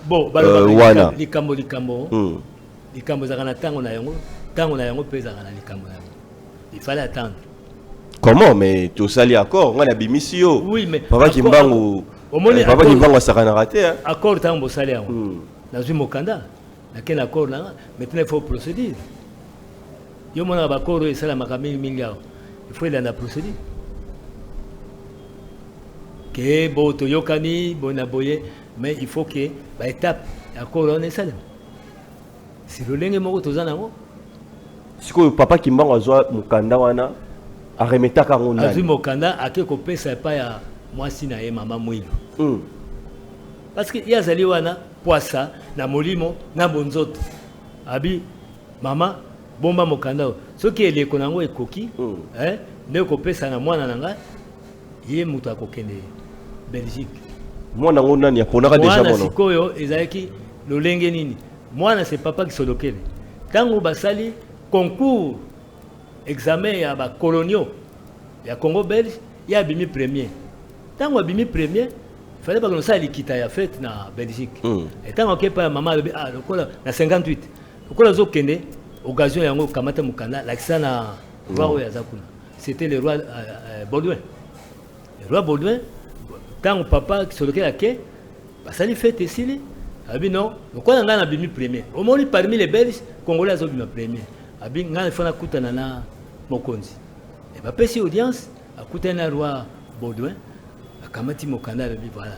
Bon, wana. Likambo likambo ezalaka na ntango na yango, ntango na yango mpe ezalaka na likambo na yango. Il fallait attendre. Comment? Mais tosali accord, ngai nabimisi yo. Oui, mais papa Kimbangu omoni papa Kimbangu asakanaka te. Accord, ntango bosali yango, nazwi mokanda, nakende accord nanga. Maintenant il faut procédure. Yo monaka baaccord oyo esalamaka mingimingi awa, il faut elanda procédure ke bo toyokani boye na boye, mais il faut ke baétape ya accord wana esalema si lolenge moko toza nango. Sikoyo papa Kimbangu azwa mokanda wana, aremetaka yango Azwi nani? mokanda, ake kopesa epai ya mwasi na ye, mama Mwilu. Parce que ye azali wana pwasa na molimo na bonzoto. Abi: mama, bomba mokanda oyo, soki eleko na yango ekoki, eh, nde kopesa na mwana na ngai, ye moto akokende. Belgique. Mwana yango nani aponaka déjà? Mwana mwana sikoyo ezalaki lolenge nini? Mwana, c'est papa Kisolokele. Ntango basali concours, examen ya bacoloniaux ya Congo belge, ye abimi premier. Ntango abimi premier, fallait bakende kosala likita ya fête na Belgique. Ntango ake epai ya mama, alobi: "Ah, lokola na 58, lokola ozokende, occasion yango, kamata mokanda, lakisa na roi oyo aza kuna." C'était le roi Baudouin. Le roi Baudouin, ntango papa Kisolokele ake, basali fête, esili, abi: "Non, lokola ngai nabimi premier, omoni, parmi les Belges, Congolais azobima premier, abi ngai fo nakutana na mokonzi." E bapesi audience, akutani na roi Baudouin, akamati mokanda, alobi: "Voilà."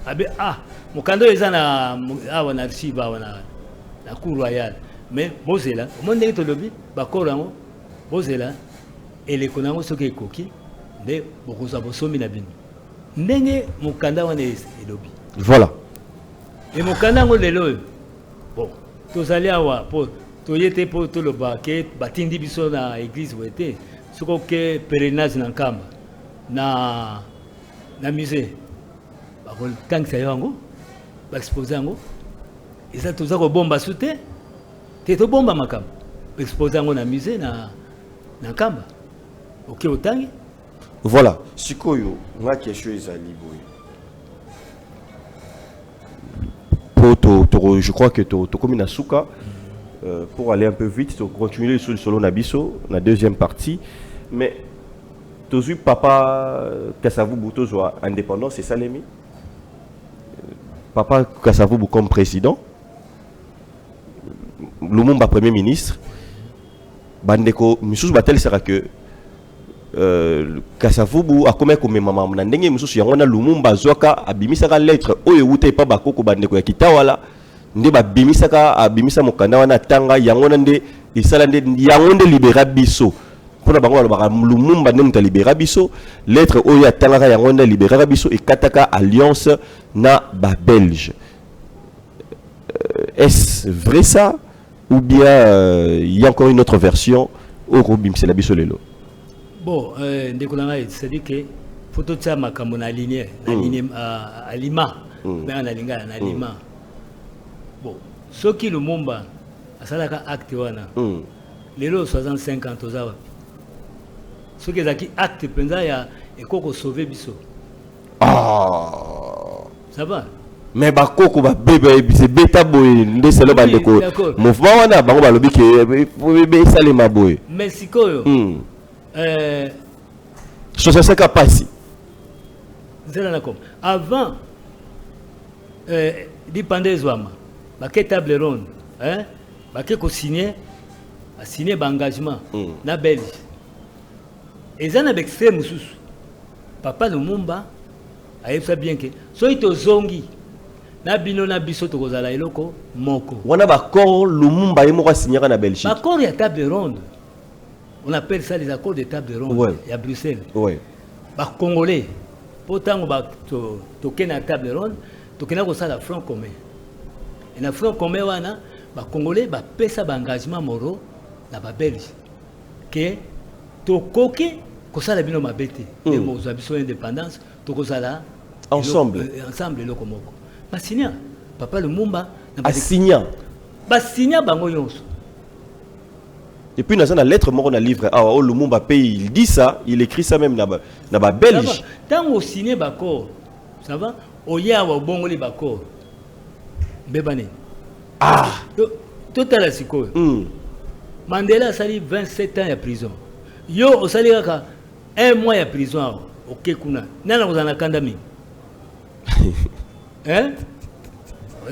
Abi: "Ah, mokanda oyo eza na awa na archive awa na cour royale, mais bozela, omoni ndenge tolobi bakoro yango, bozela eleko na yango, soki ekoki nde bokozwa bosomi na bino ndenge mokanda wana elobi." Voilà. E mokanda yango lelo oyo, bon, tozali awa mpo toye te mpo toloba ke batindi biso na église boye te. Soki oke pèlerinage na Nkamba, na musée, bakotangisa yo yango, baexpose yango. Eza toza kobomba su te te, tobomba makambo. Baexpose yango na musée na Nkamba, oke otangi. Voilà. Sikoyo nga question ezali boye, po je crois que tokomi na suka. Pour aller un peu vite, to continuer sur le solo na biso na deuxième partie. Mais tozwi papa Kasavubu, tozwa indépendance esalemi, papa Kasavubu comme président, Lumumba premier ministre. Bandeko misusu batalisaka ke Kasavubu akomaki komema makambo na ndenge mosusu. Yango wana Lumumba azwaka, abimisaka lettre oyo ewuta epa bakoko, bandeko ya Kitawala nde babimisaka, abimisa mokanda wana, atanga yango wana nde esala nde yango nde libera biso. Mpona bango balobaka Lumumba nde moto alibera biso. Lettre oyo atangaka yango nde aliberaka biso, ekataka alliance na Babelge. Est-ce vrai ça, ou bien il y a encore une autre version oyo kobimisela biso lelo? Bon, ndeko na ngai, c'est-à-dire que faut totia makambo na ligne na ligne alima benga na lingala na lima. Bon, soki Lumumba asalaka acte wana, lelo 65 ans, toza wapi? Soki ezalaki acte mpenza ya ekoki kosauve biso. Ah. Ça va. Mais bakoko babebe ebeta boye nde selo. Oui, bandeko d'accord. Mouvement wana, bango balobi ke esalema boye. Mais sikoyo 65 ans pasi. Nzela na koma avant lipanda ezwama, bake table ronde, hein? Bake kosigne, asigne baengagement na Belge. Eza na baextrait mosusu. Papa Lumumba ayebisa bien ke soki tozongi na bino na biso, tokozala eloko moko. Wana baaccord Lumumba ye moko asignaka na Belgique? Baaccord ya table ronde, on appelle ça les accords de table ronde ya Bruxelles. Bacongolais, mpo ntango tokende na table ronde, tokenda kosala front commun. E na front commun wana, Bacongolais bapesa baengagement moraux na Babelge ke tokoki kosala bino mabe te, nde bozwa biso indépendance, tokozala ensemble. Ensemble, eloko moko. Basinya, papa Lumumba na asigna. Basinya bango nyonso. Et puis naza na lettre moko na livre awa oyo Lumumba mpe il dit ça, il écrit ça même na Babelge. Ntango osigne baaccord, ça va, oye awa, obongoli baaccord, mbeba nini? Ah. Totala sikoyo. Mandela asali 27 ans ya prison, yo osali kaka un mois ya prison awa, oke kuna, nani akozala na kanda mingi, hein?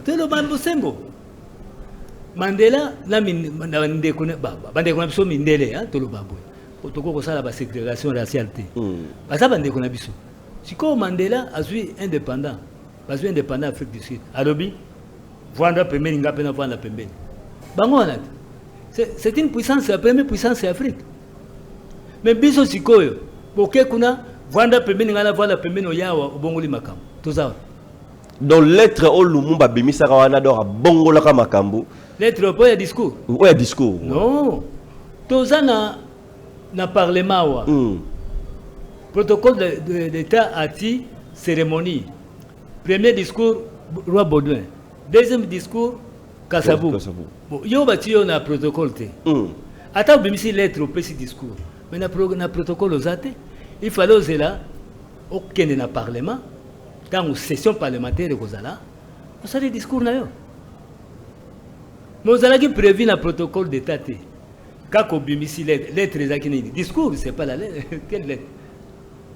Toloba bosembo. Mandela na bandeko na biso mindele, hein, toloba boye po tokoki kosala baségrégation raciale te. Baza bandeko na biso. Sikoyo Mandela azwi indépendant, bazwi indépendant Afrique du Sud, alobi: "Vanda pembeni, nga mpe navanda pembeni." Bango wana te, c'est une puissance, la première puissance ya Afrique. Mais biso sikoyo, boke kuna, vanda pembeni, nga navanda pembeni, oyawa obongoli makambo, toza wapi? Donc lettre oyo Lumumba abimisaka wana, donc abongolaka makambo. Lettre po ya discours? Oyo ya discours. Non, toza na parlement awa. Protocole d'état ati cérémonie, premier discours roi Baudouin, deuxième discours Kasavubu. Kasavubu. Bon, yo bati yo na protocole te. Ata obimisi lettre, opesi discours, mais na protocole oza te. Il fallait ozela okende na parlement, ntango session parlementaire ekozala, osali discours na yo. Mais ozalaki prévu na protocole d'état te. Kaka obimisi lettre, lettre ezalaki nini? Discours, c'est pas la lettre. Quelle lettre?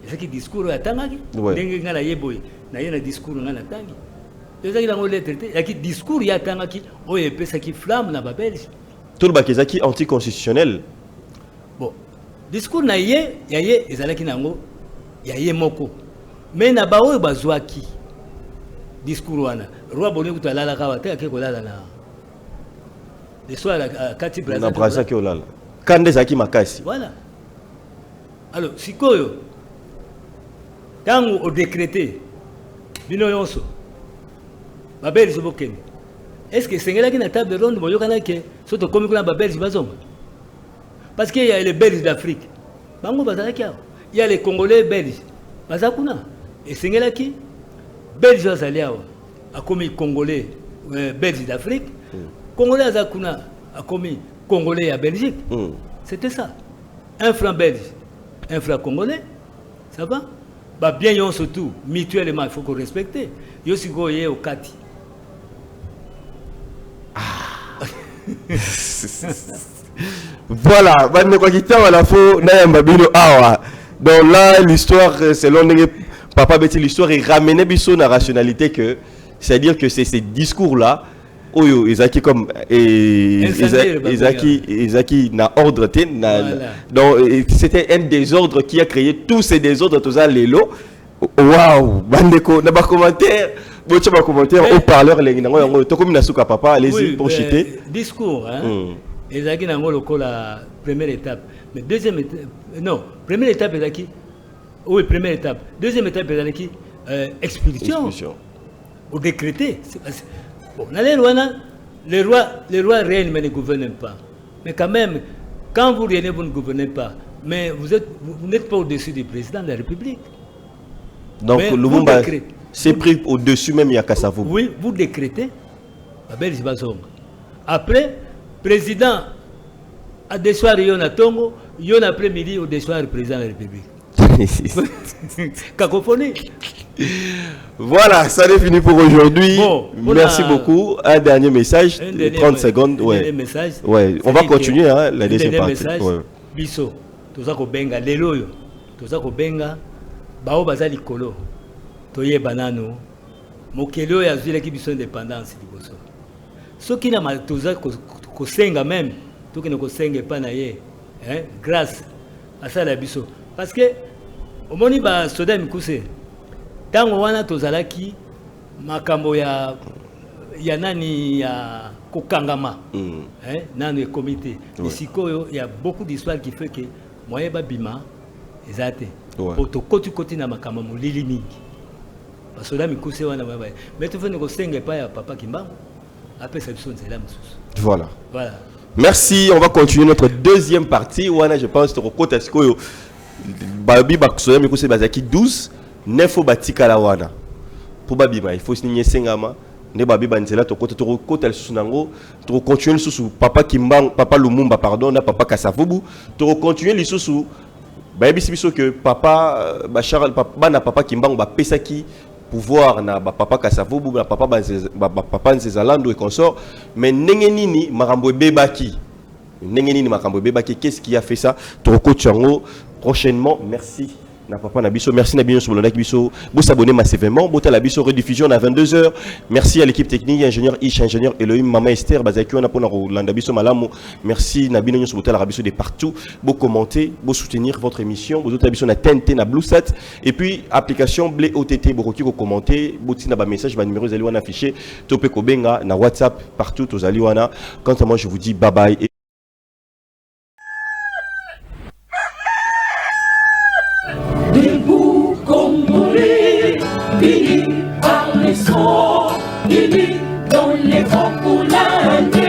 Ezalaki discours oyo atangaki. Ndenge ngai naye boye, naye na discours ngai natangi, ezalaki nango lettre te, ezalaki discours ye atangaki oyo epesaki flamme na Babelge. Tolobaki ezalaki anticonstitutionnel. Bon, discours na ye ya ye ezalaki nango ya ye moko, mais na baoyo bazwaki discours wana, roi Baudouin kutu alalaka awa te, ake kolala na le soir akati. Na Braza aki olala, kanda ezalaki makasi. Voilà. Alors sikoyo, ntango odécréter bino nyonso Babelge bokende, est ce que esengelaki na table ronde boyokanaki ke so tokómi kuna Babelge bazonga? Parce que ya les Belges d'Afrique, bango bazalaki awa, ya les Congolais belges baza kuna. Esengelaki Belge azali awa akomi Congolais belge d'Afrique, Congolais aza kuna akomi Congolais ya Belgique. C'était ça, un franc belge, un franc congolais, ça va babiens nyonso tout mutuellement, il faut qu'on respecte. Yo sikoyo ye okati. Voilà, bandeko ya Kitawala, fo nayamba bino awa. Donc là, l'histoire, selon ndenge papa beti l'histoire ramené biso na rationalité, que c'est-à-dire que c'est ces discours là oyo ezalaki comme Incendiaire, ezalaki na ordre te na. Donc c'était un désordre qui a créé tous ces désordres toza lelo. Waouh, bandeko na bacommentaire, botia bacommentaire. Haut-parleur elengi nango yango. Tokomi na suka, papa, allez-y. Pour chuter. Discours, hein, ezalaki nango lokola première étape, mais deuxième étape, non, première étape ezalaki, oui, première étape, deuxième étape ezalaki expulsion. Expulsion. Odécrété. Bon, na lelo wana, le roi règne mais ne gouverne pas. Mais quand même, quand vous régnez, vous ne gouvernez pas, mais vous n'êtes pas au-dessus du président de la République. Donc Mais vous Lumumba décrétez. S'est pris au-dessus même ya Kasavubu. Oui, vous décrétez Babelge bazonga. Après, président adéchoir yo na ntongo, yo na après midi odéchoir président de la République. Cacophonie. Voilà, ça est fini pour aujourd'hui. Bon, Merci beaucoup. Un dernier message, Un dernier 30 secondes. Un dernier message. Ouais, on va C'est-à-dire continuer hein, la un deuxième dernier partie. message, biso toza kobenga lelo oyo, toza kobenga bao baza likolo, toyeba nanu mokili oyo azwilaki biso indépendance liboso. Soki na toza kosenga même, tokende kosenga epai na ye, hein, grâce asala biso, parce que omoni basoda ya mikuse, ntango wana tozalaki makambo ya nani ya kokangama, hein, nanu ekomi te. Sikoyo ya beaucoup d'histoire qui fait que moyen babima eza te. Po tokoti-koti na makambo molili mingi, basoda mikuse wana baya, mais tofandi kosenga epai ya papa Kimbangu apesa biso nzela mosusu. Voilà. Voilà. Merci, on va continuer notre deuxième partie. Wana, je pense tokota sikoyo babi basoda mikuse bazalaki 12, 9 oyo batikala wana. Po babima, il faut nini esengama nde babi banzela. Tokota, tokota lisusu nango, tokocontinue lisusu papa Kimbangu, papa Lumumba, pardon, na papa Kasavubu. Tokocontinue lisusu. Bayebisi biso que papa Bachar, bana papa Kimbangu bapesaki pouvoir na bapapa Kasavubu, na papa papa Nzezalando et consort. Mais ndenge nini makambo ebebaki, ndenge nini makambo ebebaki, qu'est-ce qui a fait ça? Tokoti yango prochainement. Merci na papa na biso, merci na bino nyonso bolandaki biso. Bosabonner massivement, botala biso rediffusion na 22h. Merci à l'équipe technique, ingénieur Ish, ingénieur Elohim, mama Esther bazalaki wana mpona kolanda biso malamu. Merci na bino nyonso botalaka biso de partout. Bocommenter, bosoutenir votre émission. Bozotala biso na TNT, na Bluesat et puis application Blé OTT. Bokoki kocommenter, botina bamessage, banuméro ezali wana affiché, to mpe kobenga na WhatsApp, partout tozali wana. Quant à moi, je vous dis bye bye et Debout Congolais, unis par les sons, unis dans les rangs pour l'indépendance.